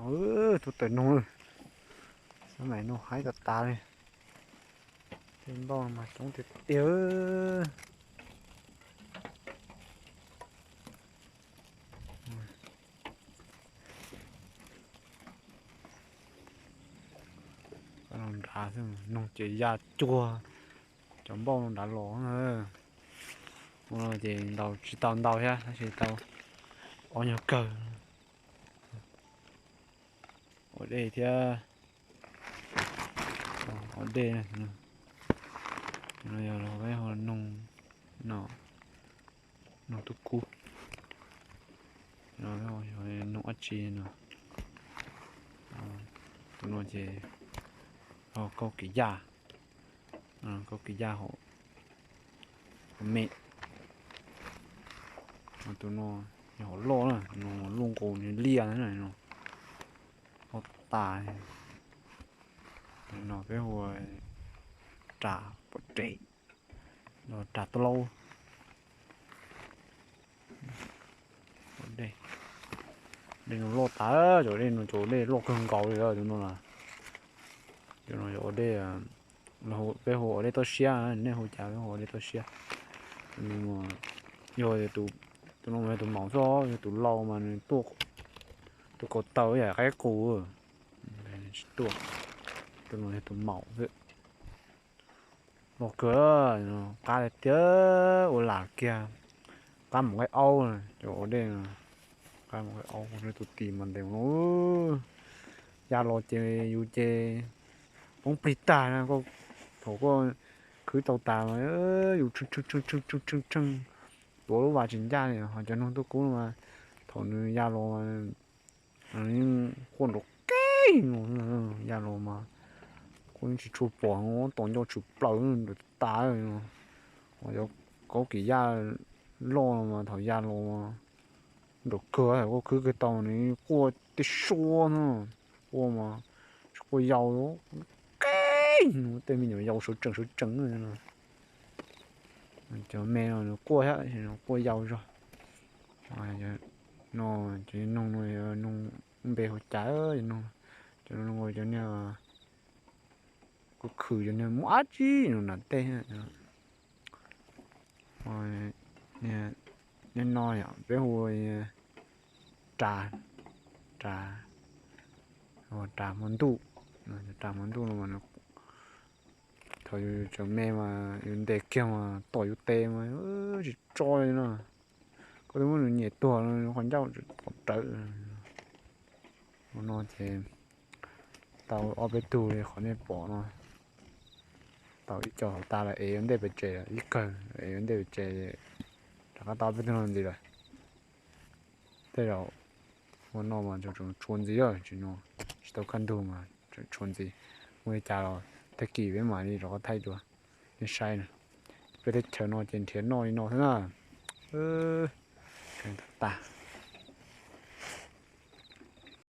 Tuaj tawm noog, xab maim noog haib tas tas li. Tej npauj mas coob tiag tiag. Nrad noog ces ya cuag cov npauj nrad los. Ua no ces ntaus tsis tau ntau thiab, tab sis tau ob nyuag kawg. Ua dej thiab. Ua dej no yog los peb hu noog no, noog tub kub, noog dab tsi no. Tus no ces kaub kev yaj, kaub kev yaj hauv me. Tus no yog hauv loj na, tus no luaj nkaus niag liaj no, loj tas. No peb hu ua ras pom rev los ras taub laub. Dej no loj tas, cov dej no cov dej loj kawg nkaus li tus no. Cov no yog ua dej, peb hu ua dej toj siab, nej hu cas peb hu ua dej toj siab. Yog tus no mas yog tus maum xwb, yog tus laus mas nws tuaj, tus kaus taw yam qaib qus, tsis tuaj. Tus no yog tus maum xwb. Los kawg, qab tiag tiag, ua lam kiag, qab mus nqaij aub, cov ua dej, qab mus nqaij aub, tus tis mas ntev no. Ya los ces yus ces poob plig tag na, thaum koj khwv tau tas mas yus tshee tshee tshee tshee, tuav lub vas tsis ncaj li. Ho cov noog tuaj kub no mas thaum nws ya los mas yeej quaj nrov keg no, ya los mas koj yeej tsis tshua pom, tos ncauj tshwm plaws nrov tas. Ho cov kaub kev yaj loj no mas thaum ya los mas nrov kawg, thaum koj khwv kiag tau nws quaj tib suab no, quaj mas tsis quaj yau, keg no, tej me nyuam yau sawv tsees sawv tsees no. Cov me no nws quaj thiab, quaj yau zog. No, cov noog no, noog npe hu cas, cov noog, cov niag kuj khwv, cov niag muaj dab tsi no nram tej. Niaj no yom peb hu ras, ras, ras hmo ntuj. Ras hmo ntuj no mas thaum yus tseem me mas yus ntes kiag mas tom yus tes mas tsis tso li no. Koj twb muab nws nyem tuag no, qhov ncauj pom rawv. Ua no ces tau ob peb tug li qhov nej pom no. Tau ib co hauv tas lawm, es ua ntej pem tsev, ib kawg es ua ntej pem tsev, rov qab tau ob peb tug no ntxiv lawm. Tej zaum ua no mas tseem tshuav ntxiv, tsis no, tsis tau kaj ntug mas tseem tshuav ntxiv. Muaj li cas los tag kis peb mam li rov qab thaij dua nej saib na. Peb teb chaws no ces nrhiav noj li no xwb na. Tag,